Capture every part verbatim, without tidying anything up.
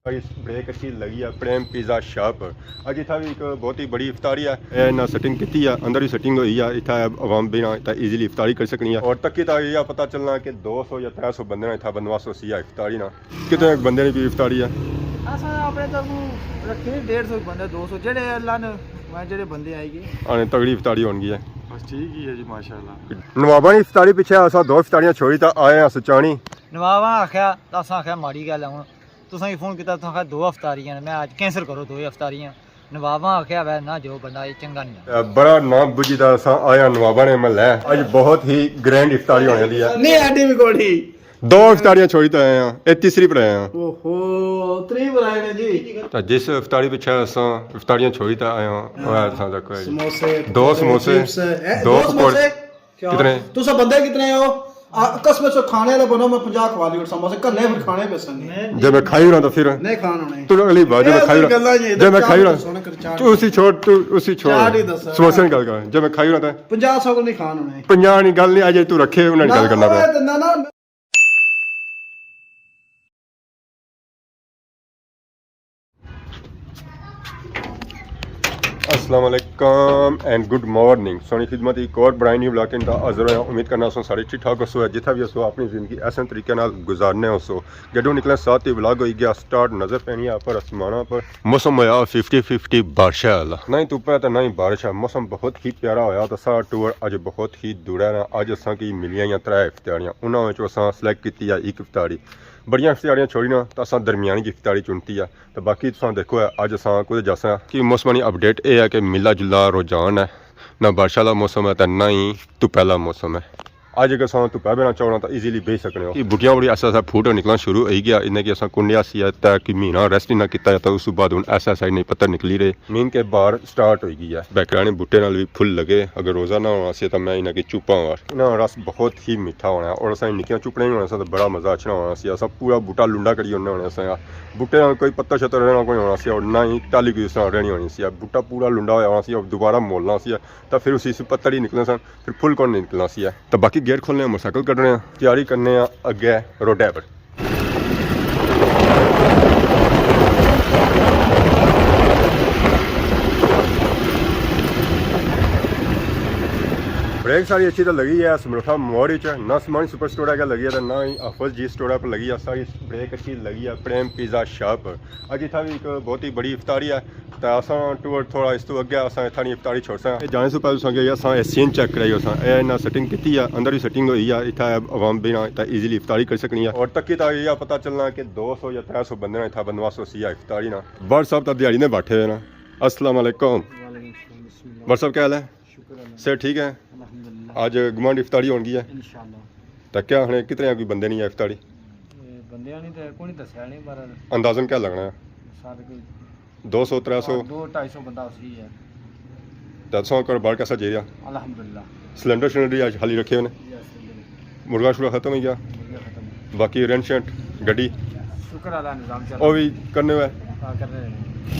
اس بریک اچھی لگی ہے پریم پیزا شاپ۔ اج اتھا بھی ایک بہت ہی بڑی افطاری ہے۔ اے انہاں سیٹنگ کیتی ہے، اندر بھی سیٹنگ ہوئی ہے، اتھا عوام بھی نہ اتھا ایزیلی افطاری کری سکنی ہے۔ اور تکی تا یہ پتہ چلنا کہ دو سو یا ترے سو بندے نے اتھا بندوبست ہوسی ہے افطاری نا۔ کتنے بندے نے کی افطاری ہے؟ اساں اپنے تو رکھے ڈیڑھ سو بندے، دو سو جڑے اللہ نے، میں جڑے بندے آئی گئے۔ آنے تگڑی افطاری ہون گئی ہے۔ بس ٹھیک ہی ہے جی، ماشاءاللہ۔ نواباں نی افطاری پچھے اساں دو افطاریاں چھوڑی تا آئے ہاں سچانی۔ نواباں آخیا، تاں اساں آخیا ماڑی گل ہے ہن۔ تساں کی فون کیتا، تساں آخیا دو افطاریاں نے، میں اج کینسل کرو دو افطاریاں۔ نواباں آخیا وے نہ جو بندہ یہ چنگا نہیں ہے۔ بڑا نام بجی دا اساں آیا نواباں نے محلہ ہے۔ اج بہت ہی گرینڈ افطاری ہونے والی ہے۔ نہیں، ایڈی بھی کوڑی۔ دو افطاریاں چھوڑی تے آئے ہاں، اے تیسری پر آئے ہاں۔ اوہو، تری پر آئے نے جی۔ تے جس افطاری پچھے اساں افطاریاں چھوڑی تے آئے ہاں، وہ ہاں۔ اساں تک کوئی سموسے، دو پکوڑے، سموسے، چپس، اے، دو دو پکوڑے۔ سموسے۔ کیا؟ تساں بندے کتنے ہو؟ آ، قسم سے کھانے والے بنو، میں پنجاہ کھوا لیو، سموسے کلے میں کھانے پیسے نہیں۔ جے میں کھائی ہونا تو پھر؟ نہیں کھان ہونے۔ تو اگلی بار جے میں اے کھائی ہونا، گلاں جی، جے میں چار کھائی ہونا، دسو نا، کر چار تو اسی چھوڑ، تو اسی چھوڑ۔ چار ہی دسو۔ سموسے نی گل کر، جے میں کھائی ہونا تے؟ پنجاہ سو کو نہیں کھان ہونے۔ پنجاہ نی گل نہیں، اج تو رکھے انہاں نی گل کرنا پیا۔ نہ، نہ، نہ۔ السلام علیکم اینڈ گڈ مارننگ۔ سونی خدمت ایک اور برائے نیو ولاگ دا حاضر ہویا۔ امید کرنا سو سارے ٹھیک ٹھاک ہوسو، جتھا بھی ہوسو اپنی زندگی احسن طریقے نال گزارنے ہوسو۔ جڈوں نکلے ساتھ ہی ولاگ ہوئی گیا سٹارٹ۔ نظر پینی ہے اپر آسماناں پر، موسم ہویا ففٹی ففٹی بارشاں والا، نہ ہی دھوپ ہے تے نہ ہی بارش ہے۔ موسم بہت ہی پیارا ہویا تے سارا ٹور اج بہت ہی دوڑا رہا۔ اج اساں کی ملیاں یا ترے افطاریاں، انہاں وچوں اساں سلیکٹ کیتی ہے ایک افطاری۔ بڑیاں افطاریاں چھوڑی نا تے اساں درمیانی جی افطاری چنتی ہے۔ تے باقی تساں دیکھو ہے، اج اساں کدھر جاساں۔ کہ موسمانی اپڈیٹ اے ہے کہ ملا جلا رجحان ہے، نہ بارشاں والا موسم ہے تے نہ ہی دھوپے والا موسم ہے۔ اج اگر اساں دھوپے بہنا چاہو نا تاں ایزیلی بہی سکنے ہو۔ کہ بوٹیاں بڑی ایسا ایسا پھوٹ نکلنا شروع ہوئی گیا، انہیں کہ اساں کنڈیا سی ہے تے کہ مہینہ ریسٹ ہی نہ کیتا ہے، تے اس بعد ہن ایسا ایسا ہی نہیں پتہ نکلی رہے۔ مین کہ بہار سٹارٹ ہوئی گئی ہے۔ بیکرانے بوٹے نال بھی پھل لگے، اگر روزہ نہ ہونا سی تاں میں انہاں کی چوپاں ہوا۔ انہاں رس بہت ہی میٹھا ہونا ہے اور اساں نکیاں چوپڑیاں ہی ہونا سی تاں بڑا مزہ اچھنا ہونا سی۔ اساں پورا بوٹا لنڈا کری ہونا ہونا سی۔ بوٹے نال کوئی پتہ شتہ رہنا کوئی ہونا سی اور نہ ہی ٹالی کوئی اس طرح رہنی ہونی سی۔ بوٹا پورا لنڈا ہویا ہونا سی اور دوبارہ مولنا سی تاں پھر اسی سے پتہ ہی نکلنا سن، پھر پھل کون نہیں نکلنا سی۔ تاں باقی گیئر کھولنے ہیں، موٹرسائیکل کڈنے ہیں، تیاری کرنے ہیں اگے روڈے پر۔ بریک ساری اچھی تو لگی ہے سمروٹھا موڑ وچ، نہ سمانی سپر سٹور اگے لگی ہے تے نہ ہی حافظ جی سٹور پر لگی ہے۔ ساری بریک اچھی لگی ہے پریم پیزا شاپ۔ اج اتھا بھی ایک بہت ہی بڑی افطاری ہے۔ تے اساں ٹور تھوڑا اس تو اگے اساں اتھاں نی افطاری چھوڑساں۔ اے جانے سے پہلے تساں کی اساں اے سین چیک کرائی اساں۔ اے انہاں سیٹنگ کیتی ہے، اندر ہی سیٹنگ ہوئی ہے، اتھا عوام بھی نہ اتھا ایزیلی افطاری کری سکنی ہے۔ اور تکی تا یہ پتہ چلنا کہ دو سو یا ترے سو بندے نے اتھا بندوبست ہوسی ہے افطاری نا۔ بٹ صاحب تا دیہاڑی نے بیٹھے ہوئے نا۔ السلام علیکم۔ وعلیکم السلام، بسم اللہ۔ بٹ صاحب کیا حال ہے؟ شکر اللہ۔ صحت ٹھیک ہے؟ الحمدللہ۔ اج گمانڈ افطاری ہون گئی ہے۔ انشاءاللہ۔ تے کیا ہنے کتنے کوئی بندے نہیں ہے افطاری؟ اے بندیاں نہیں تے کوئی نہیں دسیا نہیں، پر اندازاً کیا لگنا ہے؟ سارے کوئی دو سو، ترے سو؟ ہاں، دو ڈھائی سو بندہ اسی ہے۔ تے تساں کاروبار کیسا جائی رہیا؟ الحمدللہ۔ سلنڈر شلنڈر اج خالی رکھے ہوئے نے؟ یس، الحمدللہ۔ مرغا شرغا ختم ہوئی گیا؟ مرغا ختم۔ باقی رینٹ شینٹ، گڈی؟ شکر اللہ نظام چل او رہا۔ بھی کرنے ہوئے؟ ہاں، کرنے ہوئے۔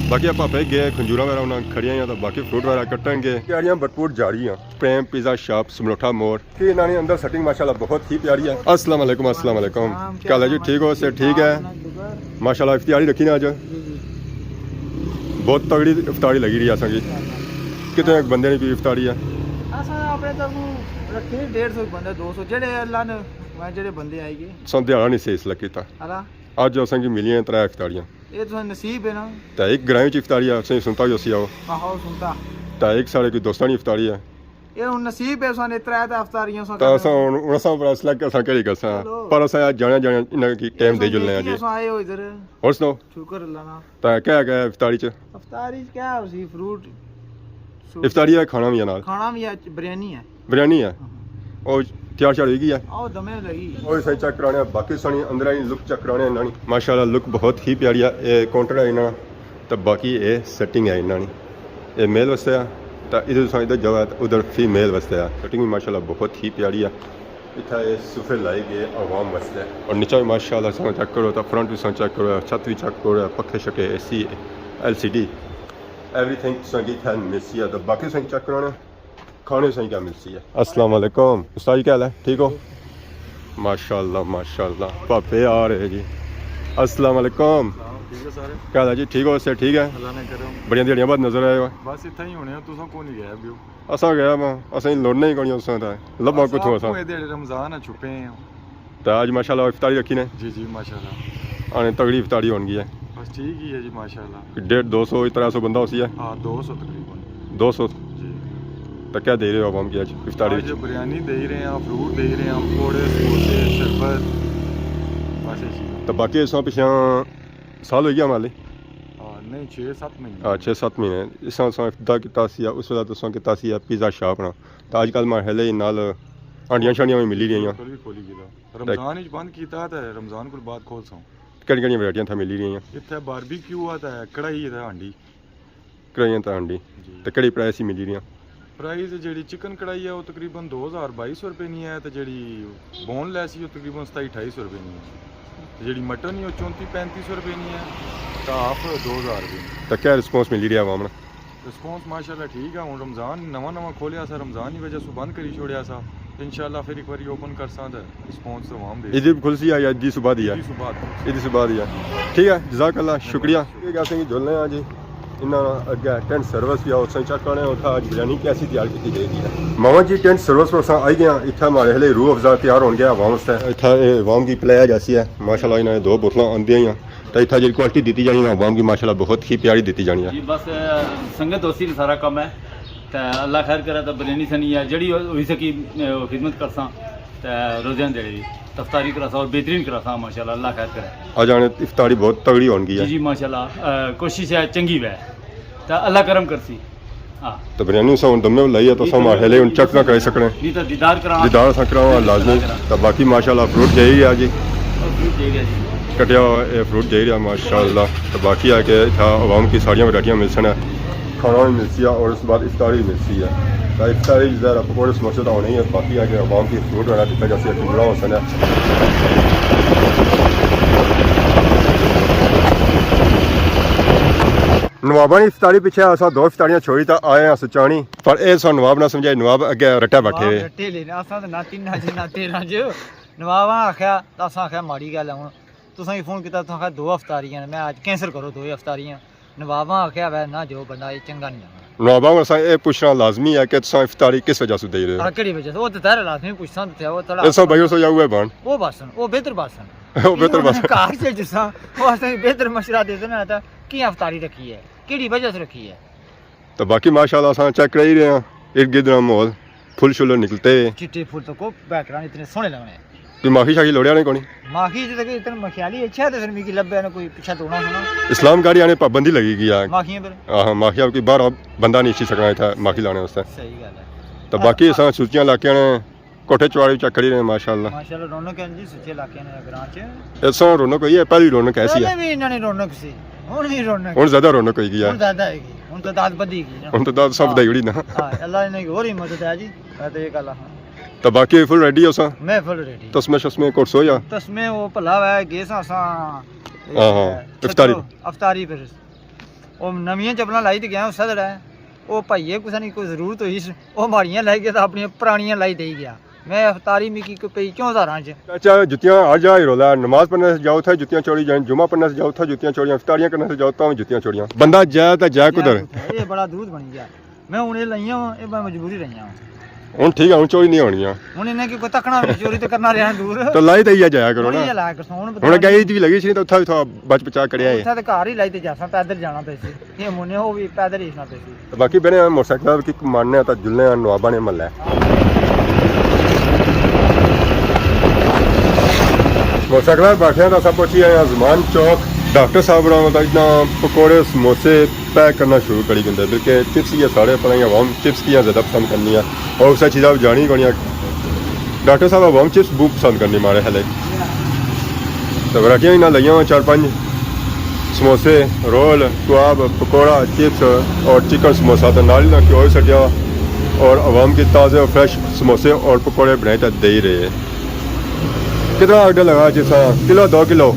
باقی آپ پاپے گئے کھنجوراں وغیرہ انہاں کھڑیاں یا تو باقی فروٹ وغیرہ کٹن گے۔ تیاریاں بھرپور جاری ہیں۔ پریم پیزا شاپ سملوٹھا موڑ۔ یہ انہاں نے اندر سیٹنگ ماشاءاللہ بہت ہی پیاری ہے۔ السلام علیکم، السلام علیکم۔ السلام، کیا حال ہے جی؟ ٹھیک ہو؟ صحت ٹھیک ہے؟ شکر اللہ۔ ماشاءاللہ، افطاری رکھی نا اج؟ جی، جی۔ بہت تگڑی افطاری لگی رہی ہے اساں کی۔ کتنے بندے نے کی افطاری ہے؟ اساں اپنے تو رکھے ڈیڑھ سو بندے، دو سو، جڑے اللہ نے، میں جڑے بندے آئی گئے۔ اساں دیہاڑا نہیں صحیح سلیکٹ کیتا۔ اللہ۔ اج اساں کی ملیاں ترے افطاریاں۔ یہ تو نصیب ہے نا۔ تے ایک گرائیں وچ افطاری ہے، اساں سنتا جو سی آؤ۔ آہو، سنتا۔ تے ایک ساڑے کوئی دوستانی افطاری ہے۔ یہ ہن نصیب ہے، سانے ترے تے افطاریاں ساں تے اساں کرنے۔ ہن، ہن اساں پر سلیکٹ اساں کیڑی کرساں۔ چلو۔ پر اساں اج جانے جانے انہاں کی ٹائم دے جلنے آ جی۔ اساں آئے ہو ادھر۔ اور سناؤ؟ شکر اللہ نا۔ تے کیا کیا ہے افطاری چ؟ افطاری چ کیا ہوسی؟ فروٹ۔ افطاری ہے، کھانا بھی ہے نال؟ کھانا بھی ہے، بریانی ہے۔ بریانی ہے؟ ہاں۔ او تیار شیار ہوئی گئی ہے؟ او دمے لگی۔ او اساں چیک کرانے ہیں، باقی سنی اندر ہی لک چیک کرانے ہیں انہاں نی۔ ماشاءاللہ لک بہت ہی پیاری ہے۔ اے کاؤنٹر ہے انہاں نا۔ تے باقی اے سیٹنگ ہے انہاں نی، اے میل واسطے ہے، تے ادھر تساں ادھر جاؤ تے ادھر فیمیل واسطے ہے۔ سیٹنگ بھی ماشاءاللہ بہت ہی پیاری ہے۔ اتھا اے صوفے لائے گئے عوام واسطے۔ اور نیچا بھی ماشاءاللہ تساں چیک کرو، تے فرنٹ بھی تساں چیک کرو، چھت بھی چیک کرو، پکھے شکے، اے سی، ایل سی ڈی، ایوری تھنگ تساں کی اتھا ملسی ہے۔ تے باقی تساں چیک کرانے کھانے سائیں کیا ملسی ہے۔ السلام علیکم استاد جی، کیا حال ہے؟ ٹھیک ہو؟ ماشاءاللہ، ماشاءاللہ، پاپے آ رہے جی۔ السلام علیکم۔ ٹھیک ہے سارے؟ کیا حال ہے جی؟ ٹھیک ہو؟ صحت ٹھیک ہے؟ اللہ نے کرم۔ بڑیاں دیہاڑیاں بعد نظر آئے ہو۔ بس اتھا ہی ہونے ہو، تساں کون ہی گیا بیو؟ اساں گیا واں، اساں لڑنا ہی کونی اساں تاں۔ لبھاں بس کتھوں آپ اساں؟ کو اے دیہاڑے رمضان آ چھپے ہیں۔ تے اج ماشاءاللہ افطاری رکھی نے۔ جی جی، ماشاءاللہ۔ آنے تگڑی افطاری ہون گئی ہے۔ بس ٹھیک ہی ہے جی، ماشاءاللہ۔ ڈیڑھ، دو سو، ترے سو بندہ ہوسی ہے۔ ہاں، دو سو تقریباً۔ دو سو۔ جی۔ تو کیا دے رہے ہو عوام کی اج افطاری اج وچ؟ بریانی دے رہے ہیں، فروٹ دے رہے ہیں، پکوڑے، سموسے، شربت، بس یہ چیز۔ تو باقی اس پچھے سال ہوئی گیا مالے؟ ہاں، نہیں، چھ ست مہینے۔ ہاں، چھ ست مہینے۔ اس طرح اساں ابتدا کیتا سی، اس ویلے تو اساں کیتا سی پیزا شاپ نا۔ تو اج کل ماڑے خیال نال ہانڈیاں شانڈیاں بھی ملی رہیاں۔ ہوٹل بھی کھولی گیا۔ رمضان وچ بند کیتا تے رمضان کول بعد کھولساں۔ کہڑی کہڑی ورائٹیاں تھا ملی رہیاں؟ اتھے باربیکیو آ تے کڑاہی تے ہانڈی۔ کڑاہیاں تے ہانڈی۔ جی۔ تے کہڑی پرائس ہی ملی رہیاں؟ پرائس جیڑھی چکن کڑاہی ہے، وہ تقریباً دو ہزار بائی سو روپے نی ہے، تے جیڑھی بون لیس ہی، وہ تقریباً ستائی اٹھائی سو روپے نی ہے۔ تے جیڑھی مٹن ہی، وہ چونتی پینتی سو روپے نی ہے، تے ہاف دو ہزار روپے نی۔ تے کیا رسپانس ملی رہیا عوام نا؟ رسپانس ماشاءاللہ ٹھیک ہے۔ ہن رمضان نواں نواں کھولیا سا، رمضان نی وجہ سوں بند کری چھوڑیا سا۔ انشاءاللہ پھر ایک واری اوپن کرساں تے رسپانس عوام دے۔ عیدی کھلسی آ یا عیدی صبح دی آ؟ عیدی صبح دی۔ عیدی صبح دی آ۔ ٹھیک ہے، جزاک اللہ، شکریہ۔ ٹھیک ہے، اساں کی جلنے آں جی۔ انہاں اگے ٹینٹ سروس بھی آ، اتھاں چیک کرنے آں، اتھاں اج بریانی کیسی تیار کیتی گئی ہے۔ ماما جی، ٹینٹ سروس پر اساں آئی گئے آں، اتھاں ماڑے ہلے روح افزا تیار ہون گیا عوام واسطے۔ اتھاں اے عوام کی پلایا جاسی ہے، ماشاءاللہ انہاں نے دو بوتلاں آندیاں ہی آں۔ تے اتھا جیڑھی کوالٹی دتی جانی نا عوام کی ماشاءاللہ بہت ہی پیاری دتی جانی ہے۔ جی بس، اے، سنگت دوستی نا سارا کم ہے۔ تے اللہ خیر کرے تے بریانی سنی ہے، جیڑھی ہوئی سکی، اے، خدمت کرساں۔ تے روزے نے دیہاڑے وی افطاری کراساں اور بہترین کراساں ماشاءاللہ، اللہ خیر کرے۔ اج آنے افطاری بہت تگڑی ہون گئی ہے۔ جی جی ماشاءاللہ، اے، کوشش ہے چنگی وے۔ تے اللہ کرم کرسی۔ ہاں۔ تے بریانی اساں ہن دمے لائی ہے، تو اساں ماڑے ہلے ہن چیک نہ کرائی سکنے۔ نہیں تے دیدار کراں۔ دیدار اساں کراواں لازمی۔ تے باقی ماشاءاللہ فروٹ جائی رہیا جی۔ اور فروٹ جائی رہیا جی۔ کٹیا ہوا اے فروٹ جائی رہیا ماشاءاللہ۔ تے باقی آ کے اتھا عوام کی ساریاں ورائٹیاں ملسن ہے۔ کھانا بھی ملسی ہے اور اس بعد افطاری بھی ملسی ہے۔ تے افطاری ظاہر ہے پکوڑے سموسے تو ہونے ہی ہے، باقی آ کے عوام کی فروٹ وغیرہ دیتا جاسی ہے، ٹنڈا ہوسن ہے۔ نواباں نی افطاری پچھے اساں دو افطاریاں چھوڑی تے آئے آں سچانی۔ پر اے سو نواب نہ سمجھے، نواب اگے رٹے بیٹھے وے۔ رٹے لے، اساں تے نہ تین اج نہ تیرہ اج۔ نواباں آخیا، تاں اساں آخیا ماڑی گل ہے ہن۔ تساں کی فون کیتا، تساں آخیا دو افطاریاں نے، میں اج کینسل کرو دو افطاریاں۔ نواباں آخیا وے نہ جو بندہ اے چنگا نہیں آنا۔ نواباں اساں اے پوچھنا لازمی ہے کہ تساں افطاری کس وجہ سے دے رہے ہو؟ ہاں، کیڑی وجہ سے؟ او تے ظاہر ہے لازمی پوچھساں تے تھیا، او تھوڑا ایسا بھائی سو یا ہوئے بان۔ او باسن، او بہتر باسن۔ او بہتر باسن۔ کار سے جساں، او اساں بہتر مشورہ دے دینا تھا، کیاں افطاری رکھی ہے؟ کیڑی وجہ سے رکھی ہے؟ تو باقی ماشاءاللہ اساں چیک کرائی رہے ہیں، ارد گرد نا ماحول، پھل شل نکلتے۔ چٹے پھل تو کو بیک گراؤنڈ اتنے سوہنے لگنے۔ کوئی ماخی شاخی لوڑیا نہیں کونی؟ ماخی جے تک اتنے مکھیالی اچھا تے پھر میکی لبھے نہ کوئی پچھا دوڑنا ہونا۔ اسلام گاڑی آنے پابندی لگی گئی ہے۔ ماخیاں پر؟ ہاں، ماخیاں کوئی باہر بندہ نہیں اچھی سکنا اتھا ماخی لانے واسطے۔ صحیح گل ہے۔ تو باقی اساں سوچیاں علاقے نے کوٹھے چوڑے چیک کری رہے ہیں ماشاءاللہ۔ ماشاءاللہ رونق ہے جی سچے علاقے نے گراں چ۔ اساں رونق ہوئی ہے، پہلی رونق ایسی ہے۔ پہلے بھی انہاں نے رونق سی، ہن بھی رونق۔ ہن زیادہ رونق ہوئی گئی ہے۔ ہن زیادہ ہے گی، ہن تعداد بدھی گئی نا۔ ہن تعداد سب بدھی گئی نا۔ ہاں، اللہ نے ہور ہی مدد ہے جی، میں تو یہ گل آکھاں۔ تو باقی فل ریڈی ہو سا؟ میں فل ریڈی۔ تسمے شسمے کوٹ سو یا؟ تسمے وہ بھلا ہے، گئے سا اساں۔ ہاں، ہاں، افطاری۔ افطاری پر۔ او نویاں چپلاں لائی تے گیا، او سدڑ ہے۔ او بھائیے کسے نی کوئی ضرورت ہوئی س، او ماڑیاں لائی گیا تے اپنیاں پرانیاں لائی دے گیا۔ میں افطاری مکی کوئی پئی کیوں ہزاراں چ۔ چاچا، جتیاں ہر جا ہی رولا ہے، نماز پڑھنے سے جاؤ تھا جتیاں چوڑی جائیں، جمعہ پڑھنے سے جاؤ تھا جتیاں چوڑیاں، افطاریاں کرنے سے جاؤ تھا جتیاں چوڑیاں۔ بندہ جائے تے جائے کدھر؟ اے بڑا دودھ بنی گیا۔ میں ہن اے لائیاں واں، اے میں مجبوری رہیاں واں۔ ہن ٹھیک ہے، ہن چوری نہیں ہونیاں۔ ہن انہیں کی کوئی تکنا بھی چوری تے کرنا رہیا دور۔ تو لائی تے ایہا جایا کرو نا۔ ہن اگے عید بھی لگی سی تے اتھا بھی تھوڑا بچ بچا کڑیا ہے۔ اتھا تے گھر ہی لائی تے جاساں، پیدل جانا پے سی۔ اے مونے او بھی پیدل ہی اچھنا پے سی۔ تے باقی بنے موٹر سائیکل کی ماننے آں تے جلنے آں نواباں نے محلے۔ موٹر سائیکل بیٹھے آں تے اساں پہنچی آئے آں زمان چوک۔ ڈاکٹر صاحب ہوراں تے اتنا پکوڑے سموسے پیک کرنا شروع کری گھندے، بلکہ چپس ہی ہے سارے، پتہ نہیں عوام چپس کیاں زیادہ پسند کرنی ہے، اور اسے چیزاں جانی کونی ہے۔ ڈاکٹر صاحب عوام چپس بہت پسند کرنی مارے ہلے۔ تو ورائٹیاں انہاں لگیاں ہوئے چار پانچ، سموسے، رول، کباب، پکوڑا، چپس اور چکن سموسا، تو نال ہی نہ کیو سٹیا اور عوام کی تازے اور فریش سموسے اور پکوڑے بنائے تے دے ہی رہے۔ کتنا آرڈر لگا جی سا؟ کلو، دو کلو؟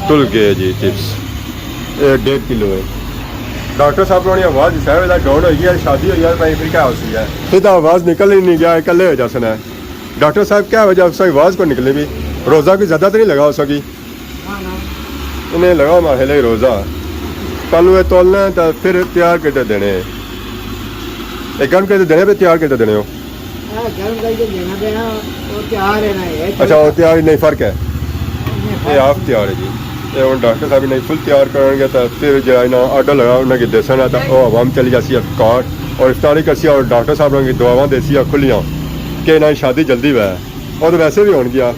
تل گئے جی چپس۔ اے ڈیڑھ کلو ہے۔ ڈاکٹر صاحب نی آواز اس ویلے ڈاؤن ہوئی ہے، شادی ہوئی ہے، بھائی پھر کیا ہو سی ہے؟ پھر تو آواز نکل ہی نہیں گیا، اکلے ہو جاسن ہے۔ ڈاکٹر صاحب کیا وجہ اس کی آواز کو نکلے بھی؟ روزہ کوئی زیادہ تو نہیں لگا اس کی؟ انہیں لگا ماہے لئی روزہ، کل وہ تولنا ہے تو پھر تیار کر کے دینے۔ یہ گرم کر کے دینے پہ تیار کر کے دینے ہو؟ ہاں، گرم کر کے دینا پہ ہاں، وہ تیار ہے نا یہ۔ اچھا، وہ تیار ہی نہیں، فرق ہے۔ یہ آپ تیار ہے جی۔ یہ ہن ڈاکٹر صاحب نے فل تیار کرن گے تو پھر جڑا انہاں آرڈر لگا انہاں کی دسن ہے تو وہ عوام چلی جاسی ہے کار اور افطاری کرسی اور ڈاکٹر صاحب کی دعاواں دیسی ہے کھلیاں کہ انہاں کی شادی جلدی ہوئے۔ اور ویسے بھی ہون گیا۔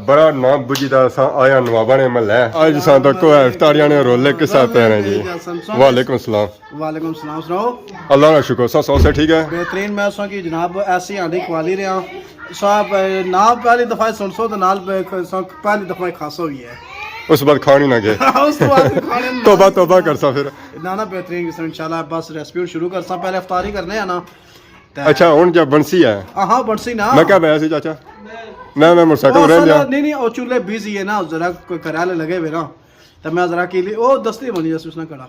بڑا نام بجی دا اساں آیا نواباں نے محلہ۔ اج اساں تکو ہے افطاریاں نے رولے قصہ پہ رہے جی۔ وعلیکم السلام۔ وعلیکم السلام، سناؤ؟ اللہ کا شکر، سب سوسے ٹھیک ہے؟ بہترین، میں سو کی جناب ایسی ہانڈی کھوالی رہا۔ صاحب، نام پہلی دفعہ سن سو تو نال پہ-، سو پہلی دفعہ خاصا ہوئی ہے۔ اس بعد کھانی نہ گئے۔ اس تو بعد کھانے نہ توبہ، توبہ کرسا پھر۔ نہ، نہ، بہترین قسم، انشاءاللہ۔ بس ریسپی ہن شروع کرسا، پہلے افطاری کرنے ہیں نا۔ تے اچھا، ہن جب بنسی ہے؟ ہاں، ہاں، بنسی نا۔ میں کیا بنایا سی چاچا؟ میں، میں موٹر سائیکل او رہ سارا، گیا۔ نہیں، نہیں، او چولہے بزی ہے نا، ذرا کوئی گھر والے لگے ہوئے نا۔ تے میں ذرا کی لی، او دستی بنی جاسی اس نے کڑا۔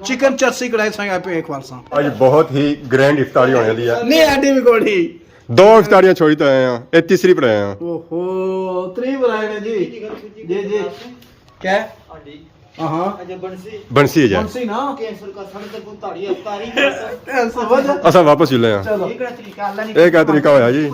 چکن چرسی کڑائی سائیں آپ ایک وار سا۔ آج بہت ہی گرینڈ افطاری ہونے والی ہے۔ نہیں، ایڈی بھی کوڑی۔ دو افطاریاں چھوڑی تو آئے ہیں، یہ تیسری پر آئے ہیں۔ اوہو، تری پر آئے ہیں جی۔ جی، جی۔ کیا؟ ہاں۔ بنسی ہے جی۔ بنسی نا۔ کینسر کا سڑ تے کو تاڑی افطاری۔ کینسر ہو جا۔ اسا واپس ہی لے ہیں۔ چلو۔ ایک طریقہ اللہ نے ایک طریقہ ہویا جی۔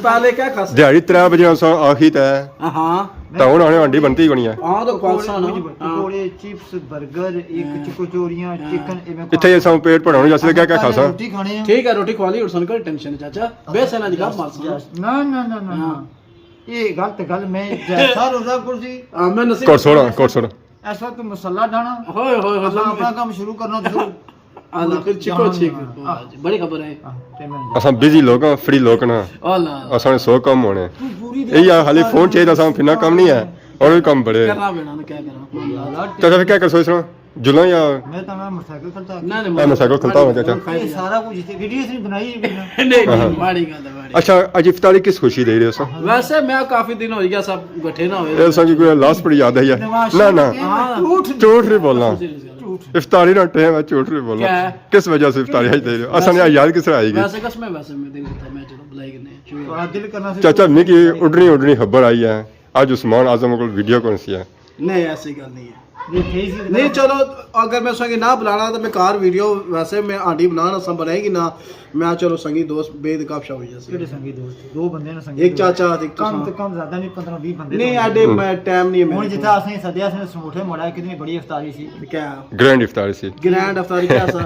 پہلے کیا کھا سکتے؟ دیہاڑی ترے بجے اسا آخی تے۔ ہاں۔ تے ہن آنے ہانڈی بنتی کونی ہے۔ ہاں، تو پکوڑے، کھواساں نا۔ کچھ ہاں۔ پکوڑے، چپس، برگر، ایک ہاں۔ کچھ کچوریاں، ہاں۔ چکن، ایویں اتھے ہی اساں پیٹ بھرانے جیسے کیا کیا کھاساں؟ روٹی کھانے ہیں۔ ٹھیک ہے، روٹی کھوا لی، اور سن کوئی ٹینشن نہیں چاچا۔ بے سینا دی گپ مار سن۔ نہ، نہ، نہ، نہ، ہاں۔ نہ۔ یہ غلط گل، میں جیسا روزہ کرسی۔ ہاں، میں نصیب کوٹ سوڑا، کوٹ سوڑا۔ ایسا تو مسئلہ ڈھانا۔ ہوئے، ہوئے، ہوئے، اساں اپنا کام شروع کرنا تو اللہ پھر چھکو جان چھک۔ دینا۔ واہ جی، بڑی خبر ہے۔ ہاں، تے میں اساں بزی لوک ہاں، فری لوک نا۔ اللہ۔ اساں نے سو کم ہونے۔ تو پوری یہی آ، خالی فون چاہیے، اساں پھرنا کم نہیں ہے۔ اور بھی کم بڑے۔ کرنا پینا نا، کیا کرنا۔ چاچا، پھر کیا کر سوچ رہا؟ جلاں یا میں تو میں موٹر سائیکل کھلتا۔ نہیں، نہیں، میں موٹر سائیکل کھلتا ہوں، چاچا۔ یہ سارا کچھ اتنے ویڈیوز نہیں بنائی بھی نا۔ نہیں، نہیں، ہاں۔ ماڑی گل ہے، ماڑی۔ اچھا، اج افطاری کس خوشی دے رہے ہو سا؟ ویسے میں کافی دن ہو گیا سب کٹھے نہ ہوئے۔ اے سا کی کوئی لاسٹ پڑی یاد ہے یا؟ نہ، نہ۔ ہاں۔ جھوٹ نہیں۔ جھوٹ نہیں بولنا۔ جھوٹ۔ افطاری نا ٹائم ہے، جھوٹ نہیں بولنا۔ کیا ہے؟ کس وجہ سے افطاری اج دے رہے ہو؟ اساں نے یاد کس طرح آئی گئی؟ ویسے کس میں، ویسے میں دل کرتا میں چلو بلائی کرنے۔ ہاں، دل کرنا سے چاچا، مکی اڈنی اڈنی خبر آئی ہے۔ اج عثمان اعظم کول ویڈیو کون سی ہے؟ نہیں، ایسی گل نہیں ہے۔ یہ تھی سی نہیں، چلو، اگر میں سنگے نہ بلانا تو میں کار ویڈیو ویسے میں آنڈی بنانا سا بنائے گی نا، میں چلو سنگی دوست بے گپ شپ ہوئی جاسی۔ کہڑے سنگی دوست؟ دو بندے نے سنگی ایک دوست۔ چاچا تے کم تساں۔ تو کم زیادہ نہیں، پندرہ بیس بندے نہیں، تو ایڈے ہوں۔ میں ٹائم نہیں ہے ہن میرے جتھا کول۔ اساں سدیا سے سموٹھے مڑا کتنی بڑی افطاری سی۔ کیا؟ گرینڈ افطاری سی۔ گرینڈ افطاری کیا سا؟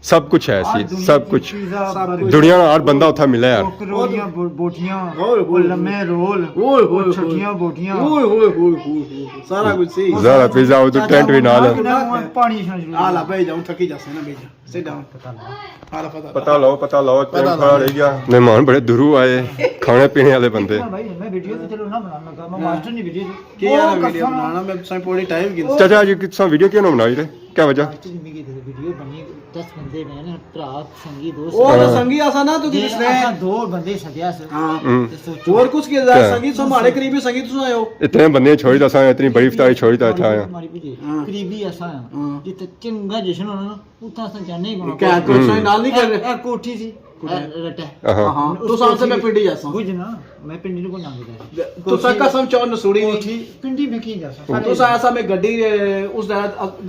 سب کچھ ہے ہر سی، دنیا سب کی کچھ۔ پیزا، سب برگر، کچھ۔ دنیا نا ہر بندہ اتھا ملیا یار۔ کروڑیاں بو-، بوٹیاں، اوئے ہوئے ہوئے۔ لمے رول، اوئے ہوئے ہوئے۔ چھٹیاں بوٹیاں۔ اوئے ہوئے ہوئے ہوئے ہوئے۔ سارا کچھ صحیح۔ زہرا پیزا ادھر چاچا ٹینٹ بھی نال ہے۔ کھانا ہوا پانی چھان شروع۔ آلا بھائی جاؤ، تھکی جاسے نا بھائی جا۔ سٹ ڈاؤن۔ پتہ لگا۔ آلا پتہ پتہ لگا۔ لو، پتہ لو، پتہ ٹائم لگا۔ کھڑا رہ گیا۔ مہمان بڑے دوروں آئے، کھانے پینے والے بندے۔ بھائی، میں ویڈیو تے چلو نہ بنانا لگا، میں ہاں۔ ماسٹر نہیں ویڈیو۔ کی یار ویڈیو بنانا، میں تساں پوری ٹائم گن۔ چاچا، اج تساں ویڈیو کیوں نہ بنا رہے؟ کیا وجہ؟ ماسٹر جی، میری ویڈیو بنی، دس بندے بنے نا، بھرا سنگی دوست۔ او تے ہاں۔ سنگی آسا نا، تو جی، کس نے؟ اساں دو بندے سدیا سر۔ ہاں۔ ہوں۔ تے سوچو۔ اور کچھ کے کیا؟ سنگی سو ماڑے قریبی سنگی تساں آئے ہو۔ اتنے بندے چھوڑی تے اساں، اتنی بڑی افطاری چھوڑی تے اتھا آئے ہاں۔ ہماری بھی جی، ہاں۔ قریبی اساں آئے ہاں۔ ہاں۔ جتے چنگا جشن ہونا نا، اتھا اساں جانے ہی ہونا۔ کیا کوئی ہوں۔ سوئی نال نہیں کر رہے؟ اے، اے کوٹھی سی۔ کٹھے؟ اے، رٹے۔ ہاں۔ ہاں، اس تساں سے میں پنڈی جاساں۔ بوجھ نا، میں پنڈی نو کوئی نہ بوجھا۔ تساں قسم چور نسوڑی نہیں۔ کوٹھی، پنڈی میں کی جاساں؟ تساں ایسا میں گڈی، اے، اس دا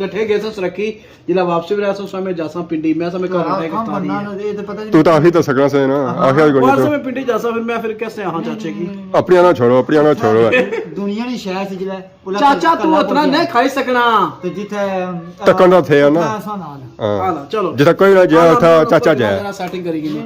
گٹھے گئے سس رکھی، جلا واپسی بھی رہساں، اس میں جاساں پنڈی، میں سا میں گھر رٹے کم کرتا بننا نہیں۔ نا، اے تے پتہ نہیں۔ تو تو آخری تو سکنا سے نا، ہاں۔ آخر کوئی اور نہیں سے تو۔ میں پنڈی جاساں، پھر میں پھر کس نے آہاں چاچے کی؟ اپنی نہ چھوڑو، اپنی نہ چھوڑو۔ دنیا نہیں شہر سے جلا چاچا، تو اتنا نہیں کھائی سکنا۔ تے جتھے، تکن دا تھے نا۔ اتھا اساں نال۔ ہاں۔ آلا، چلو۔ جتھا کوئی نہ جائے، آلا، اتھا چاچا جائے۔ سیٹنگ کری گئی۔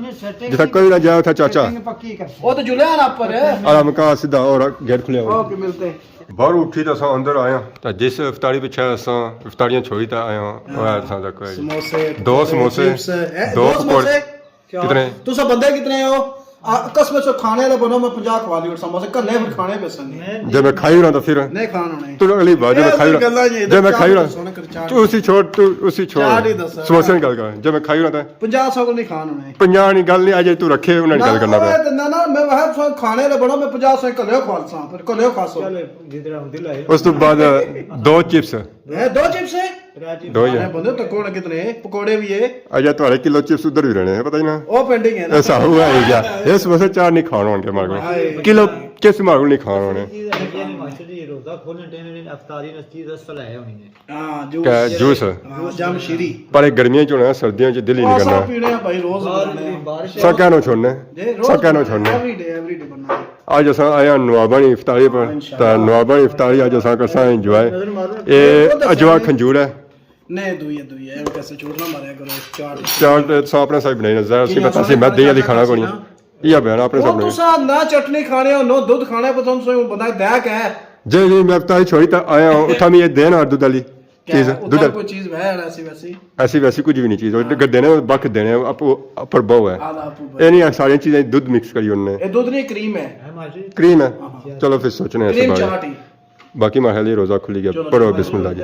جتھا کوئی نہ جائے، اتھا چاچا۔ سیٹنگ پکی کر۔ او تے جلیا نا پر۔ آلا مکا سیدھا اور گیٹ کھلیا ہوا۔ اوکے، ملتے ہیں۔ باہر اٹھی تے اساں اندر آئے ہاں۔ تے جس افطاری پچھے اساں افطاریاں چھوڑی تے آئے ہاں، او ہے اساں دا کوئی۔ سموسے، دو پکوڑے، سموسے، چپس، اے، دو دو پکوڑے۔ سموسے۔ کیا؟ کتنے؟ تساں بندے کتنے ہو؟ آ، قسم سے کھانے والے بنو، میں پنجاہ کھوا لیو سموسے، کلے پھر کھانے پیسے نہیں۔ جے میں کھائی ہونا تو پھر نہیں کھان ہونے۔ تو اگلی بار جے میں یہ کھائی تو ہونا، گلاں جی، جے میں چاٹ کھائی ہونا، سونے کر چاٹ۔ تو اسی چھوڑ، تو اسی چھوڑ۔ چاٹ ہی دس۔ سموسے نکل کر، جے میں کھائی ہونا تو پنجاہ سو کو نہیں کھان ہونے۔ پنجاہ نہیں، گل نہیں، اج تو رکھے انہاں نی گل کرنا پیا۔ نہ، نہ، میں وہاں سو کھانے والے بنو، میں پنجاہ سو کلے کھوا ساں، پھر کلے کھا سو۔ اس تو بعد دو چپس۔ اے، دو چپس ہے؟ دو ہی ہے۔ بندے تو کون کتنے ہیں؟ پکوڑے بھی ہے۔ اجے تہاڑے کلو چپس ادھر بھی رہنے ہیں، پتہ ہی نہ۔ او پینڈنگ ہے نا۔ ایسا ہوا ہی گیا۔ اس واسطے چاٹ نہیں کھان ہون گے ماڑے کول۔ کلو چپس ماڑے کول نہیں کھان ہونے۔ چیز ہے کہ ماشٹر جی روزہ کھولنے ٹائم افطاری نس چیز اصل ہے ہونی ہے۔ ہاں، جوس۔ کیا جوس؟ ہاں، جام شیری۔ پر ایک گرمیاں چ ہونا، سردیاں چ دل ہی نہیں کرنا۔ پینے ہیں بھائی، روز بارش۔ سا کہنو چھوڑنے۔ سا کہنو چھوڑنے۔ ایوری ڈے، ایوری ڈے بننا ہے۔ اج اساں آئے ہاں نواباں نی افطاری پر، ہاں، انشاءاللہ۔ تاں نواباں نی افطاری اج اساں کرساں انجوائے۔ اے اجوا کھنجور ہے۔ نہیں، دوئی ہے، دوئی ہے، ایویں کیسے جھوٹ نہ ماریا کرو، چاٹ۔ چاٹ تے تساں اپنے سائیں بنائی نا، ظاہر سی پتہ سی میں دہی والی کھانا کوئی نہیں۔ یہ بنانا اپنے سائیں بنائی۔ تساں نہ چٹنی کھانے ہو، نہ دودھ کھانے، پتہ تساں بندہ دہک ہے۔ جی، جی، میں افطاری چھوڑی تاں آیا ہوں، اتھا میں یہ دین اور دودھ والی چیز، ادھر کوئی چیز ہے ایسی ویسی؟ ایسی ویسی کچھ بھی نہیں چیز، اگر دینے بک دینے، اپر بہو ہے۔ اے نہیں، ساری چیزیں دودھ مکس کری انہوں نے۔ اے دودھ نہیں، کریم ہے۔ کریم ہے؟ ہاں۔ چلو پھر سوچنے ہیں اس بارے۔ باقی ماڑے خیال روزہ کھلی گیا، پڑھو بسم اللہ جی۔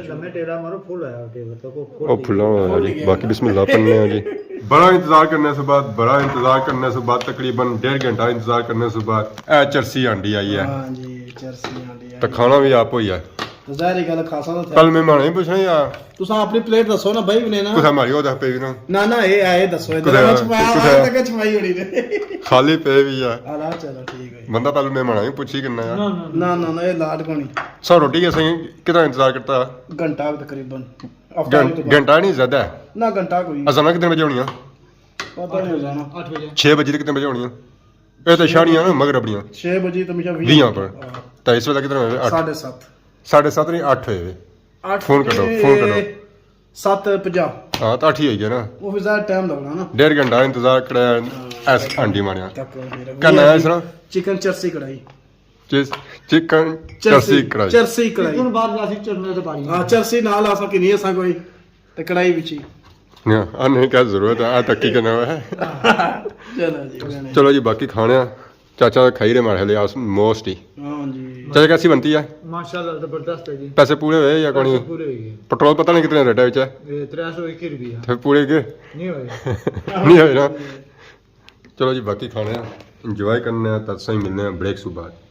او پھلا ہوا جی، باقی بسم اللہ پڑھنے ہیں جی۔ بڑا انتظار کرنے سے بعد، بڑا انتظار کرنے سے بعد تقریباً ڈیڑھ گھنٹہ انتظار کرنے سے بعد اے چرسی ہانڈی آئی ہے۔ ہاں جی، چرسی ہانڈی آئی۔ تو کھانا بھی آپ ہوئی ہے۔ تو ظاہر ہی گل کھاساں تو تھیا۔ پہلے مہماناں ہی پوچھنا یا؟ تساں اپنی پلیٹ دسو نا بھائی، انہیں نا۔ کتھے ماری ہو دس پے بھی نا؟ نہ، نہ، اے، اے دسو، اے کتھے، دس پایا، کتھے؟ تک چ پائی ہوئی نے۔ خالی پے بھی ہے۔ ہاں، چلو، ٹھیک ہے۔ بندہ پہلے مہماناں ہی پوچھی کرنا یار۔ نہ، نہ، نہ، اے لاڈ کونی۔ سر، روٹی کے سائیں کتنا انتظار کرتا؟ گھنٹہ تقریباً۔ افطاری تو بعد۔ گھنٹہ نہیں زیادہ ہے۔ نہ، گھنٹہ کوئی۔ اذاناں کتنے بجے ہونی ہے؟ پتہ نہیں اذاناں۔ اٹھ بجے۔ چھ بجے تک کتنے بجے ہونی ہے؟ اے تو شانیاں نا مغرب دیاں۔ چھ بجے تو مجھے ویہاں پر۔ ہاں۔ تو اس ویلے کتنے ہوئے؟ اٹھ۔ ساڑھے ست۔ ساڑھے ست نہیں، اٹھ ہوئے ہوئے۔ اٹھ فون کٹو، فون کٹو۔ ست پنجاہ۔ ہاں، تو اٹھ ہی ہوئی گیا نا۔ وہ پھر زیادہ ٹائم لگنا نا۔ ڈیڑھ گھنٹہ انتظار کرایا، ہاں۔ ایس ہانڈی ماریا۔ کیا کہنا ہے اس طرح؟ چکن چرسی کڑاہی۔ چیز، چکن چرسی، چرسی کڑاہی۔ چرسی کڑاہی۔ ہن بعد اسی چرنے تے پانی۔ ہاں، چرسی نال اساں کنی اساں کوئی تے کڑاہی وچ ہی۔ ہاں، آنے کیا ضرورت ہے، آ تکی کنا ہے۔ چلو جی، چلو جی، باقی کھانے آ۔ چاچا کھائی رہے ماڑے لے آس موسٹ ہی۔ ہاں جی۔ چاچا کیسی بنتی ہے؟ ماشاءاللہ زبردست ہے جی۔ پیسے پورے ہوئے یا کونی؟ پیسے پورے ہوئے۔ پٹرول پتہ نہیں کتنے ریٹ ہے وچ ہے۔ اے ترے سو اکی روپیہ۔ تے پورے کے؟ نہیں ہوئے۔ نہیں ہوئے نا۔ چلو جی، باقی کھانے آ، انجوائے کرنے آ، تاں سائیں ملنے آ بریک سو بعد۔